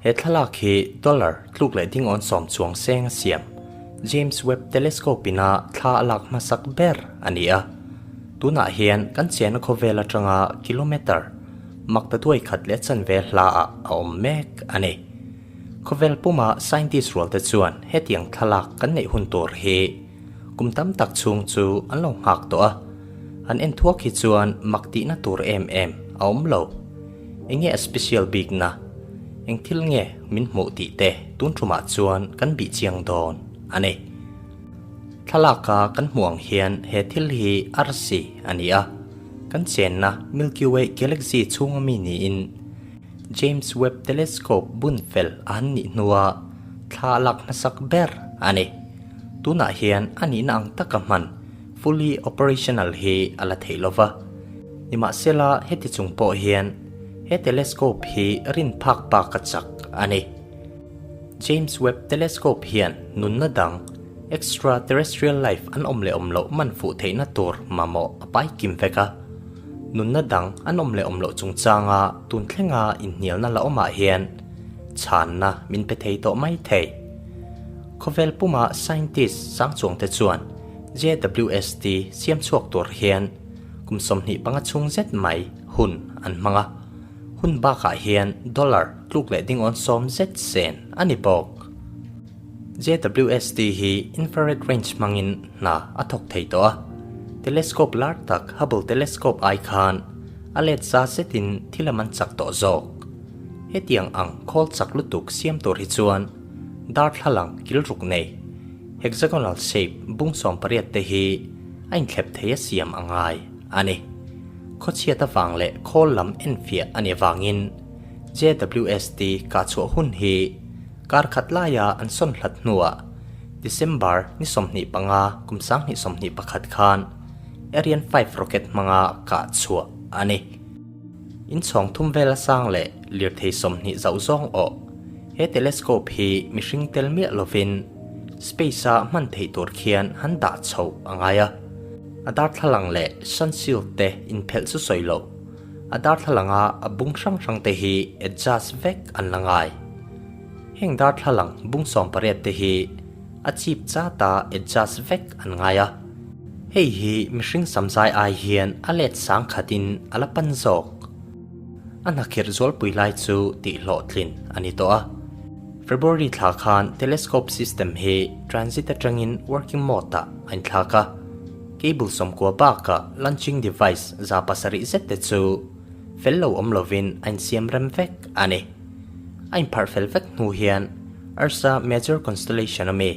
He thlalak hi dollar tluk leh dingawn sawm chuang seng a siam James Webb Telescope ina thla a lak hmasak ber a ni a. Tunah hian kan chiahna khawvel atanga kilometre makta duai khat leh chanve hlaah a awm mek a ni. Khawvel puma scientist rualte chuan hetiang thlalak kan neih hun tur hi kum tam tak chhung chu an lo nghak tawh a, an en thuak hi chuan mak tihna tur em em a awm lo. Enge a special bikna? Eng thil nge min hmuh tih te tun tumah chuan kan bih chiang dawn a ni. Thlalaka kan hmuh ang hian he thil hi arsi a ni a, kan chenna Milky Way galaxy chhunga mi niin James Webb Telescope bun fel a han nih hnua thla a lak hmasak ber a ni. Tunah hian a nihna ang taka hman, fully operational, hi a la theih lova. Nimahsela heti chung pawh hian he telescope hi rin phak bak a chak a ni. James Webb Telescope hian nunna dang, extraterrestrial life, an awm leh awm loh man fuh theihna tur mamawh a pai kim vek a. Nunna dang an awm leh awm loh chungchanga tun thlenga inhnialna la awmah hian chhanna min pe thei tawh mai thei. Khawvel puma scientist sang chuangte chuan JWST siam chhuak tur hian kum 25 chhung zet mai hun an hmang a. Hun bakah hian dollar tluk leh dingawn sawm zet sen a ni bawk. JWST hi infrared range hmangin hna a thawk thei tawh a. Telescope lar tak Hubble Telescope ai khan a let za zetin thil a man chak tawh zawk. Hetiang ang khawl chak lutuk siam tur hi chuan darthlalang kilruk nei, hexagonal shape, bung 18 te hi a inthlep thei a siam a ngai a ni. Khawchhiat avang leh khawl lam enfiah a nih avangin JWST kahchhuah hun hi kar khat laia an sawn hlat hnuah December ni 25 kum 2021 khan Ariane 5 rocket hmanga kahchhuah a ni. Inchhawng thum vel a sang leh lirthei 20 zauh zawng awh he telescope hi mihring tel miah lovin space-a hman theih tur khian han dah chhoh a ngai a. A darthlalang leh sun shield te inphelh chu sawi loh. A darthlalanga a bung hrang hrang te hi adjust vek an la ngai. Heng darthlalang bung 18 te hi a chip chata adjust vek an ngai a. Hei hi mihring samzai ai hian a let sang khatin a la pan zawk. A hnakhirh zualpui lai chu tih hlawhtlin a ni tawh a. February thla khan telescope system hi transit atangin working mode-ah a inthlak a. Cable 90 bakah launching device 700 zet te chu fel lo awm lovin a insiam rem vek a ni. A inpharh fel vek hnu hian Ursa Major Constellation ami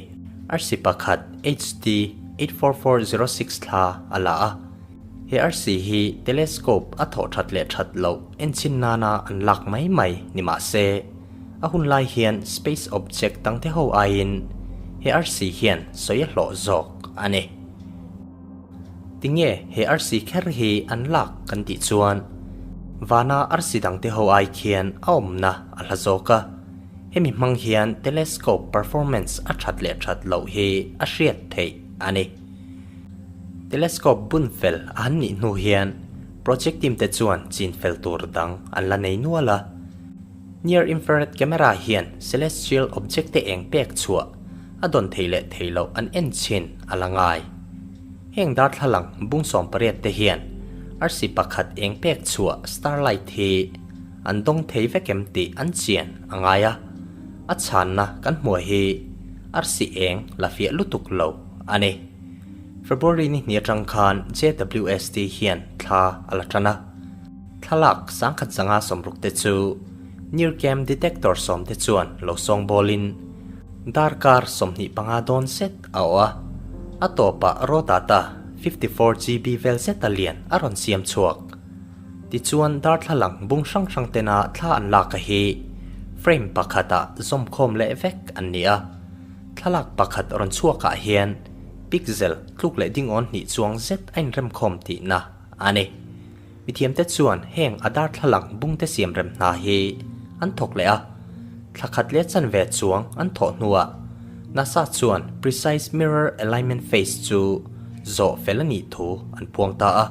arsi pakhat HD 84406 thla a la a. He arsi hi telescope a thawh that leh that loh enchin nana an lak mai mai ni mah se, a hun lai hian space object dangte ho aiin he arsi hian sawi a hlawh zawk a ni. Tinge he arsi kher hi an lak kan tih chuan vana arsi dangte ho ai khian a awmna a hla zawk a, hemi hmang hian telescope performance a that leh that loh hi a hriat theih a ni. Telescope bun fel a han nih hnu hian project team te chuan chin fel tur dang an la nei nual a. Near infrared camera hian celestial object te eng pek chhuah a dawn thei leh thei loh an en chhin a la ngai. Heng darthlalang bung 18 te hian arsi pakhat eng pek chhuah starlight hi an dawng thei vek em tih an chian a ngai a. A chhanna kan hmuh hi arsi eng la fiah lutuk lo a ni. February ni hnih atang khan JWST hian thla a la tan a. Thlalak 1160 te chu NIRCam detector 10 te chuan lo sawng bawlin darkar 25 dawn zet a awh a. A tawpah raw data 54 GB vel zet a lian a rawn siam chhuak. Tichuan darthlalang bung hrang hrang tena thla an lak a hi frame pakhatah zawmkhawm leh vek an ni a. Thlalak pakhat rawn chhuakah hian pixel tluk leh dingawn hnih chuang zet a inremkhawm tihna a ni. Mithiamte chuan heng a darthlalang bungte siam rem hna hi an thawk leh a, thla khat leh chanve chuang an thawh hnuah NASA chuan Precise Mirror Alignment Phase chu zawh fel a nih thu an puang ta a.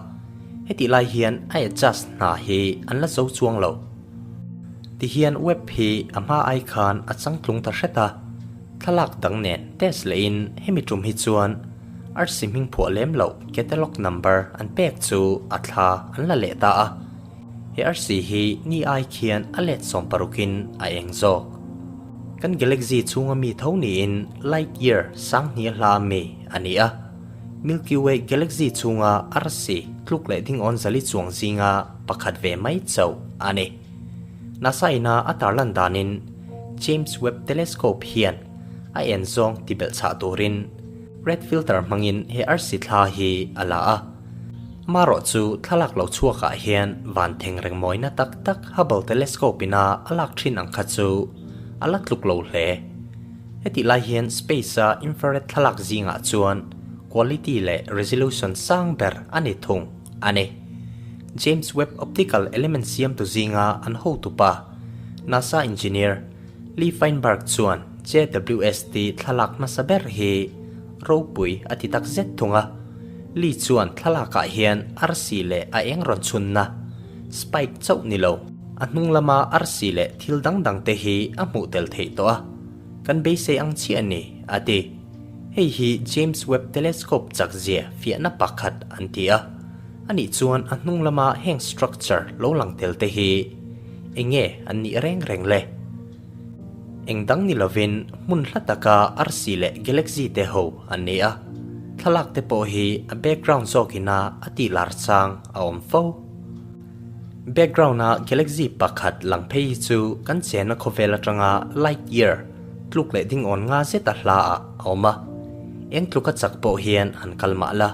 Hetih lai hian a adjust hna hi an la zo chuang lo. Tihian Webb hi a hma ai khan a changtlung ta hret a, thlalak dang nen test lehin hemi tum hi chuan arsi hming phuah lem loh catalog number an pek chu a thla an la leh ta a. He arsi hi ni ai khian a let 16in a eng zawk. Kan galaxy chhunga mi tho niin light year sang hnih hla mi a ni a. Milky Way galaxy chhunga arsi tluk leh dingawn zali chuang zinga pakhat ve mai chauh a ni. NASA ina a tarlan danin James Webb Telescope hian a en zawng ti belh chhah turin red filter hmangin he arsi thla hi a la a. Amaherawh chu thlalak lo chhuakah hian van theng reng mawina tak tak Hubble Telescope ina a lak thin ang kha chu a la tluk lo hle. Hetih lai hian space-a infrared thlalak zingah chuan quality leh resolution sang ber a ni thung a ni. James Webb Optical Element siamtu zinga an hotupa, NASA engineer Lee Feinberg chuan JWST thlalak hmasa ber hi ropui a ti tak zet thung a. Lee chuan thlalakah hian arsi leh a eng rawn chhunna, spike chauh ni lo, a hnung lama arsi leh thil dang dang te hi a hmuh tel theih tawh a, kan beisei ang chiah a ni, a ti. Hei hi James Webb Telescope chakzia fiahna pakhat an ti a. Anih chuan a hnung lama heng structure lo lang tel te hi eng nge an nih reng reng le? Eng dang ni lovin hmun hla taka arsi leh galaxy te ho an ni a, thlalak te pawh hi a background zawkina a tih lar chang a awm fo. Background-a galaxy pakhat lang phei hi chu kan chenna khawvel atanga light year tluk leh ding awn nga zeta hla ah a awm a, eng tluka chak pawh hian han kal mah la.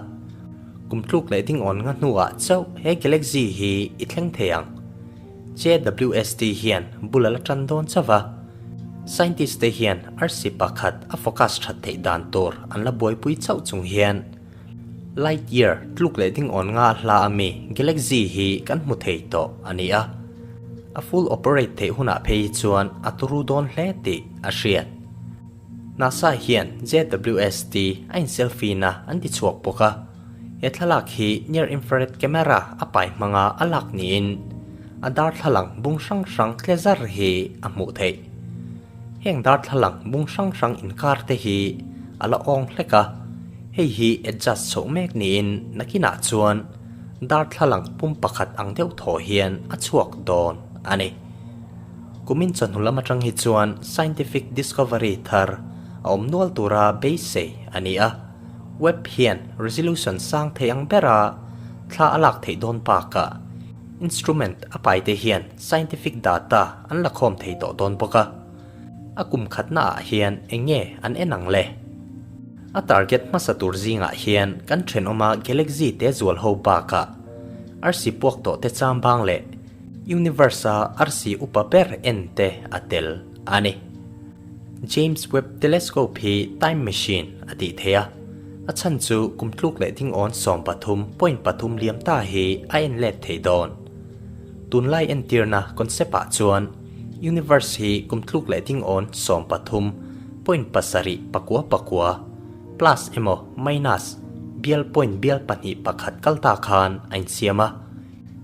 Kum tluk leh ding awn nga hnuah chauh he galaxy hi i thleng thei ang. JWST hian bul a la tan dawn chauh a, scientist te hian arsi pakhat a focus that theih dan tur an la buaipui chauh chung hian light year tluk leh ding awn nga hla ami galaxy hi kan hmu thei tawh a ni a, a full operate theih hunah phei hi chuan a turu dawn hle tih a hriat. NASA hian JWST a in selfie na an ti chhuak bawk a. He thlalak hi near infrared camera a pai hmanga a lak niin a darthlalang bung hrang hrang tle zar hi a hmuh theih. Heng darthlalang bung hrang hrang inkar te hi a la awng hlek a, hei hi adjust chhoh mek niin nakinah chuan darthlalang pum pakhat ang deuh thaw hian a chhuak dawn a ni. Kumin chawhnu lam atang hi chuan scientific discovery thar a awm nual tura beisei a ni a. Webb hian resolution sang thei ang bera thla a lak theih dawn bakah instrument a paite hian scientific data an la khawm thei tawh dawn bawk a. A kum khatnaah hian eng nge an en ang le? A target hmasa tur zingah hian kan thenawma galaxy te zual ho bakah arsi puak tawh te chambang leh universe-a arsi upa ber en te a tel a ni. James Webb Telescope hi time machine a tih theih a, a chhan chu kum tluk leh dingawn 13.3 liam ta hi a en let thei dawn. Tunlai entirna concept ah chuan universe hi kum tluk leh dingawn 13.7 pakua pakua plus emaw minus bial point bial pahnih pakhat kal ta khan a insiam a.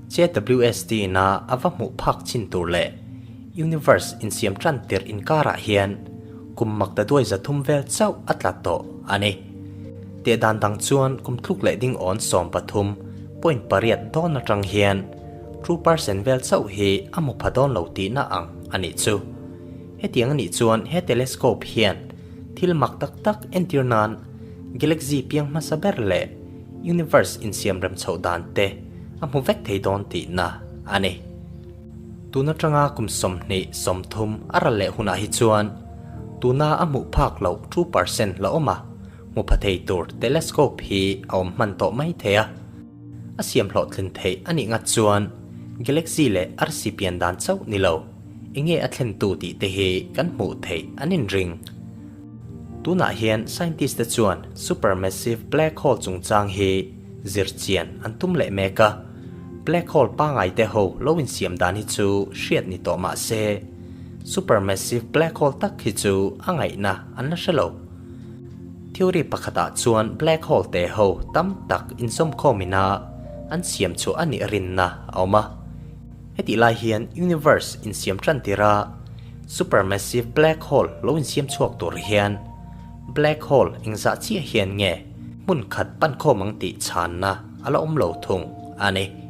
JWST ina a va hmuh phak chin tur leh Universe insiam tan tirh inkarah hian kum makta duai 300 vel chauh a tla tawh a ni. Teh dan dang chuan kum tluk leh ding awn 13.8 dawn atang hian 2% vel chauh hi a hmu pha dawn lo tihna ang a nih chu. Hetiang a nih chuan he telescope hian thil mak tak tak entir nan galaxy piang hmasa ber leh universe insiam rem chhoh dan te a hmu vek thei dawn tihna a ni. Tun atanga kum 20, 30 a ral leh hunah hi chuan tuna a hmuh phak loh 2% la awm a, hmu pha thei tur telescope hi a awm hman tawh mai thei a. A siam hlawhtlin theih a nih ngat chuan galaxy leh arsi pian dan chauh ni lo, eng nge a thlentu tih te hi kan hmuh theih an inring. Tunah hian scientist te chuan supermassive black hole chungchang hi zirchian an tum leh mek a, black hole pangai te ho lo insiam dan hi chu hriat ni tawh mah se, supermassive black hole tak hi chu a ngaihna an la hre lo. Theory pakhatah chuan black hole te ho tam tak inzawmkhawm ina an siam chhuah a nih rinna a awm a. Hetih lai hian universe insiam tan tira supermassive black hole lo insiam chhuak tur hian black hole engzah chiah hian nge hmun khat pan khawm ang tih chhanna a la awm lo thung a ni.